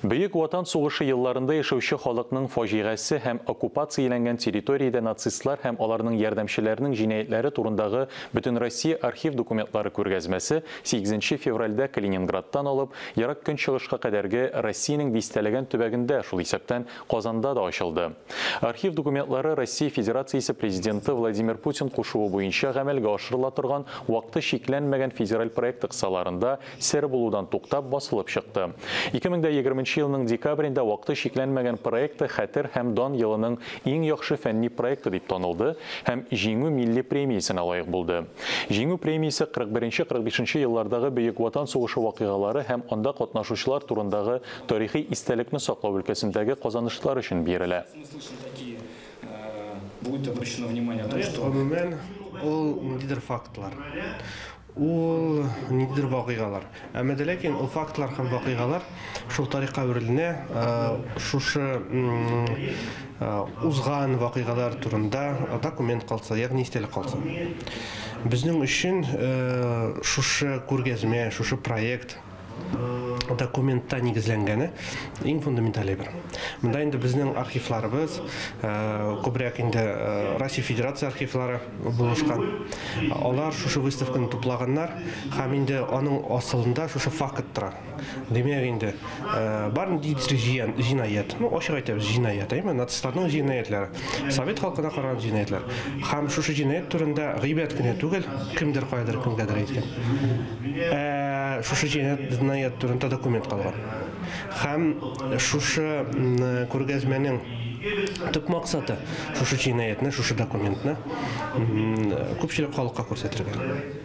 Бөек Ватан сугышы елларында яшәүче халыкның фаҗигасе һәм оккупацияләнгән территориядә нацистлар һәм аларның ярдәмчеләренең җинаятьләре турындагы Бөтенроссия архив документлары күргәзмәсе 8 февральдә Калининградтан алып Ерак Көнчыгышка кадәрге Россиянең дистәләгән төбәгендә, шул исәптән Казанда да ачылды. Архив документлары Россия Федерациясе Президенты Владимир Путин кушуы буенча гамәлгә ашырыла торган вакыты чикләнмәгән федераль проект кысаларында сер булудан туктап басылып чыкты. 2020 елның декабрендә вакыты чикләнмәгән проекты Хәтер һәм дан елының иң яхшы фәнни проекты дип танылды һәм Җиңү милли премиясенә лаек булды. Җиңү премиясе 41-45 еллардагы Бөек Ватан сугышы вакыйгалары һәм анда катнашучылар турындагы тарихи истәлекне саклау өлкәсендәге казанышлар өчен бирелә. Будет обращено внимание о том, что Гомумән, ул ниндидер фактлар. Ул ниндидер вакыйгалар. Әмма дә ләкин ул фактлар һәм вакыйгалар шул тарихка әвереленә, шушы узган вакыйгалар турында документ калса, ягъни истәлек калса. Безнең өчен шушы күргәзмә, шушы проект документта нигезләнгәне иң фундаменталь әйбер. Монда инде безнең архивларыбыз, күбрәк инде Россия Федерация архивлары булышкан. Алар шушы выставканы туплаганнар һәм инде аның асылында шушы факт тора. Димәк инде, бар ниндидер җинаять, ну ачык әйтәбез, җинаять, әйме, нацистларның җинаятьләре, совет халкына караган җинаятьләр. Һәм шушы җинаять турында гыйбәт кенә түгел, кемдер каядыр кемгәдер әйткән. Шушы җинаять турында документ калган. Һәм шушы күргәзмәнең төп максаты шушы җинаятьне, шушы документны күпчелек халыкка күрсәтергә.